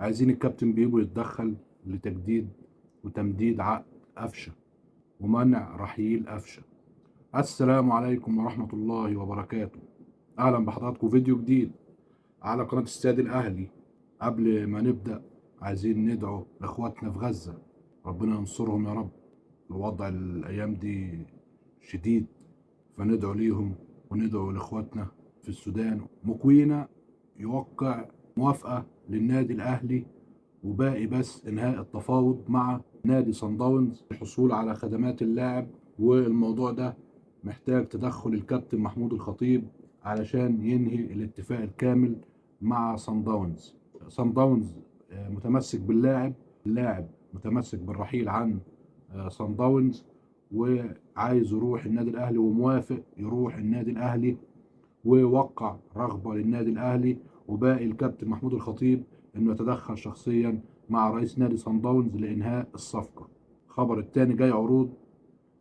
عايزين الكابتن بيبو يتدخل لتجديد وتمديد عقد قفشه ومنع رحيل قفشه. السلام عليكم ورحمة الله وبركاته. اهلا بحضراتكم فيديو جديد على قناة استاد الاهلي. قبل ما نبدا عايزين ندعو لاخواتنا في غزة، ربنا ينصرهم يا رب. الوضع الايام دي شديد، فندعو ليهم وندعو لاخواتنا في السودان. موكوينا يوقع موافقة للنادي الاهلي، وباقي بس انهاء التفاوض مع نادي صن داونز للحصول على خدمات اللاعب. والموضوع ده محتاج تدخل الكابتن محمود الخطيب علشان ينهي الاتفاق الكامل مع صن داونز. صن داونز متمسك باللاعب، اللاعب متمسك بالرحيل عن صن داونز وعايز يروح النادي الاهلي وموافق يروح النادي الاهلي ووقع رغبة للنادي الاهلي. وباقي الكابتن محمود الخطيب انه يتدخل شخصيا مع رئيس نادي صن داونز لانهاء الصفقة. خبر الثاني، جاي عروض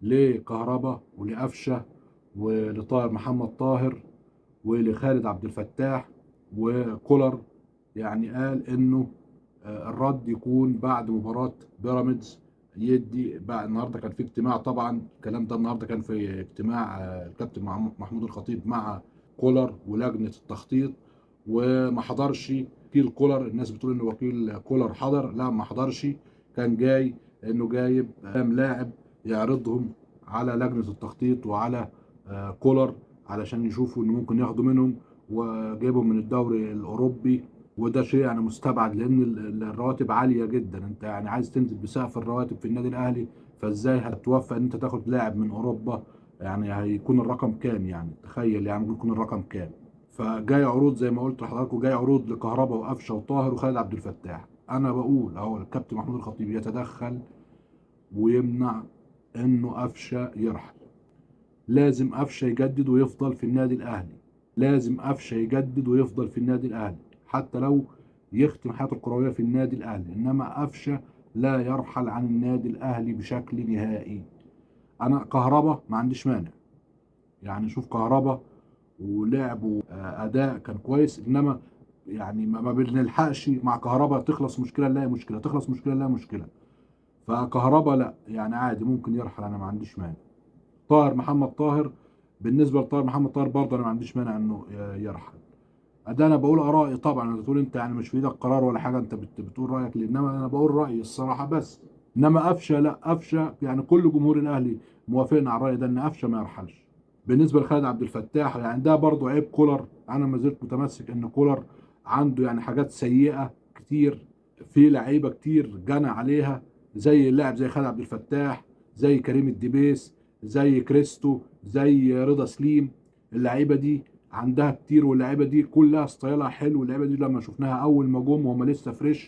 لكهربا ولقفشه ولطاهر محمد طاهر ولخالد عبد الفتاح وكولر، يعني قال انه الرد يكون بعد مباراة بيراميدز. يدي بعد النهارده كان في اجتماع، طبعا الكلام ده النهارده كان في اجتماع الكابتن محمود الخطيب مع كولر ولجنه التخطيط، وما حضرش وكيل كولر. الناس بتقول ان وكيل كولر حضر، لا ما حضرش، كان جاي انه جايب كام لاعب يعرضهم على لجنة التخطيط وعلى كولر علشان يشوفوا انه ممكن ياخدوا منهم، وجايبهم من الدوري الاوروبي. وده شيء يعني مستبعد لان الرواتب عالية جدا. انت يعني عايز تنزل بسقف الرواتب في النادي الاهلي، فازاي هتوفق ان انت تاخد لاعب من اوروبا؟ يعني هيكون الرقم كام؟ يعني تخيل يعني ممكن يكون الرقم كام. فجاي عروض زي ما قلت لحضراتكم، جاي عروض لكهربا وقفشه وطاهر وخالد عبد الفتاح. انا بقول اهو الكابتن محمود الخطيب يتدخل ويمنع انه قفشه يرحل. لازم قفشه يجدد ويفضل في النادي الاهلي، لازم قفشه يجدد ويفضل في النادي الاهلي حتى لو يختم حياته الكروية في النادي الاهلي، انما قفشه لا يرحل عن النادي الاهلي بشكل نهائي. انا كهربا ما عنديش مانع، يعني شوف كهربا ولعبه اداء كان كويس، انما يعني ما بنلحقش مع كهربا، تخلص مشكلة نلاقي مشكلة، تخلص مشكلة نلاقي مشكلة. فكهربا لا يعني عادي ممكن يرحل، انا ما عنديش مانع. طاهر محمد طاهر، بالنسبة لطاهر محمد طاهر برضه انا ما عنديش مانع انه يرحل. ده انا بقول ارائي طبعا، انت تقول انت يعني مش في ايدك قرار ولا حاجة، انت بتقول رايك، انما انا بقول رايي الصراحة بس. انما قفشه لا، قفشه يعني كل جمهور الاهلي موافقنا على الراي ده ان قفشه ما يرحلش. بالنسبة لخالد عبد الفتاح يعني ده برضه عيب كولر، انا ما زلت متمسك ان كولر عنده يعني حاجات سيئه كتير، في لعيبة كتير جنى عليها، زي اللاعب زي خالد عبد الفتاح، زي كريم الدبيس، زي كريستو، زي رضا سليم. اللعيبة دي عندها كتير، واللعيبة دي كلها style ها حلو. اللعيبة دي لما شفناها اول ما جم وهم لسه fresh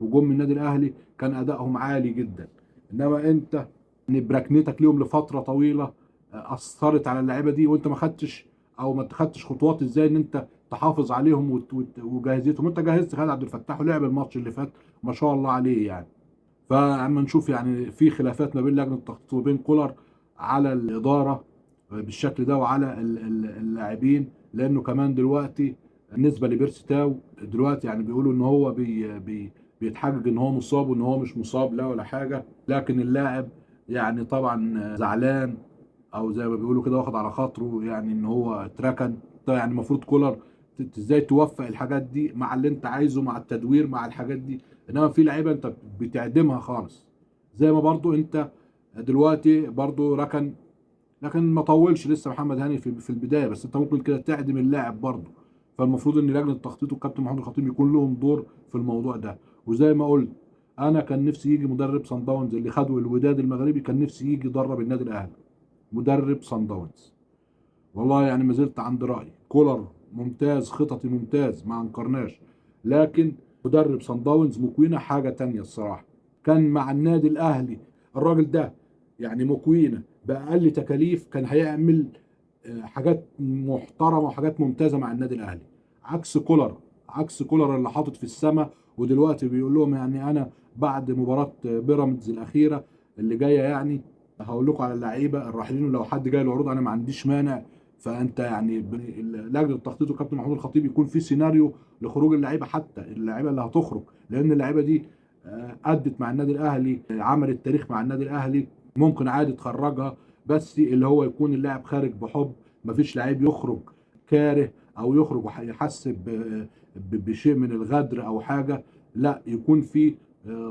وجم من النادي الاهلي كان ادائهم عالي جدا، انما انت ان بركنتك ليهم لفترة طويلة اثرت على اللعيبة دي، وانت ما خدتش او ما خدتش خطوات ازاي ان انت تحافظ عليهم وجاهزيتهم. انت جهزت خالد عبد الفتاح ولعب الماتش اللي فات ما شاء الله عليه يعني. فاما نشوف يعني في خلافات ما بين لجنة التخطيط وبين كولر على الادارة بالشكل ده وعلى اللاعبين، لانه كمان دلوقتي بالنسبة لبيرسي تاو دلوقتي يعني بيقولوا ان هو بي بي بيتحجج ان هو مصاب وان هو مش مصاب لا ولا حاجة، لكن اللاعب يعني طبعا زعلان او زي ما بيقولوا كده واخد على خاطره يعني ان هو اتركن. يعني المفروض كولر ازاي توفق الحاجات دي مع اللي انت عايزه، مع التدوير، مع الحاجات دي، انما في لعيبة انت بتعدمها خالص. زي ما برضو انت دلوقتي برضو ركن، لكن ما طولش لسه محمد هاني في البداية، بس انت ممكن كده تعدم اللاعب برضو. فالمفروض ان لجنة التخطيط والكابتن محمود الخطيب يكون لهم دور في الموضوع ده. وزي ما قلت انا كان نفسي يجي مدرب صن داونز اللي خده الوداد المغربي، كان نفسي يجي يدرب النادي الاهلي، مدرب صن داونز. والله يعني ما زلت عند رايي، كولر ممتاز، خططي ممتاز، ما انكرناش، لكن مدرب صن داونز موكوينا حاجة تانية الصراحة. كان مع النادي الاهلي الراجل ده يعني موكوينا باقل تكاليف كان هيعمل حاجات محترمه وحاجات ممتازة مع النادي الاهلي، عكس كولر، عكس كولر اللي حاطط في السماء ودلوقتي بيقول لهم يعني انا بعد مباراة بيراميدز الاخيرة اللي جاية يعني هقول لكم على اللعيبة الراحلين، ولو حد جاي له عروض انا ما عنديش مانع فانت يعني لجنة التخطيط وكابتن محمود الخطيب يكون في سيناريو لخروج اللعيبة، حتى اللعيبة اللي هتخرج، لان اللعيبة دي ادت مع النادي الاهلي، عملت تاريخ مع النادي الاهلي، ممكن عادي تخرجها، بس اللي هو يكون اللاعب خارج بحب، مفيش لعيب يخرج كاره او يخرج ويحس بشيء من الغدر او حاجة. لا، يكون في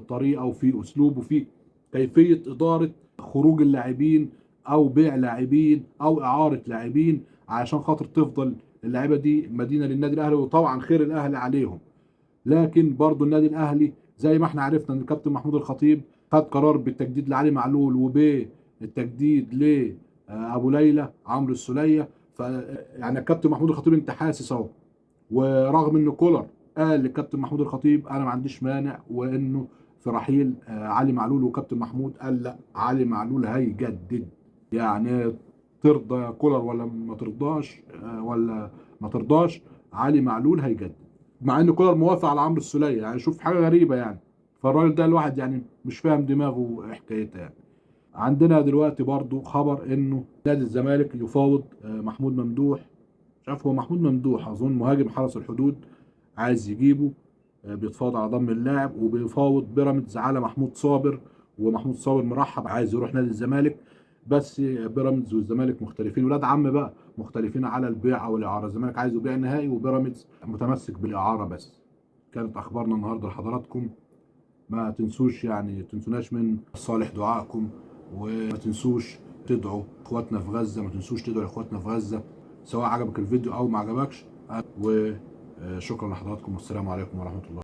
طريقه وفي اسلوب وفي كيفية ادارة خروج اللاعبين او بيع لاعبين او اعاره لاعبين، عشان خاطر تفضل اللعيبة دي مدينة للنادي الاهلي، وطبعا خير الاهلي عليهم. لكن برضو النادي الاهلي زي ما احنا عرفنا ان الكابتن محمود الخطيب خد قرار بالتجديد لعلي معلول وبالتجديد لابو ليلى عمرو السوليه. ف يعني الكابتن محمود الخطيب انت حاسس اهو، ورغم ان كولر قال للكابتن محمود الخطيب انا ما عنديش مانع وانه في رحيل علي معلول، وكابتن محمود قال لا، علي معلول هيجدد. يعني ترضى يا كولر ولا ما ترضاش، ولا ما ترضاش، علي معلول هيجدد، مع ان كولر موافق على عمرو السوليه. يعني شوف حاجة غريبة يعني. فالراجل ده الواحد يعني مش فاهم دماغه حكايتها يعني. عندنا دلوقتي برضو خبر انه نادي الزمالك يفاوض محمود ممدوح، مش عارف هو محمود ممدوح اظن مهاجم حرس الحدود، عايز يجيبه، بيتفاوض على ضم اللاعب، وبيفاوض بيراميدز على محمود صابر، ومحمود صابر مرحب عايز يروح نادي الزمالك، بس بيراميدز والزمالك مختلفين، ولاد عم بقى مختلفين على البيع او الاعارة. الزمالك عايزه بيع نهائي، وبيراميدز متمسك بالاعاره بس. كانت اخبارنا النهارده لحضراتكم. ما تنسوش يعني تنسوناش من صالح دعائكم، وما تنسوش تدعوا اخواتنا في غزة، ما تنسوش تدعوا اخواتنا في غزة، سواء عجبك الفيديو او ما عجبكش. وشكرا لحضراتكم، والسلام عليكم ورحمة الله.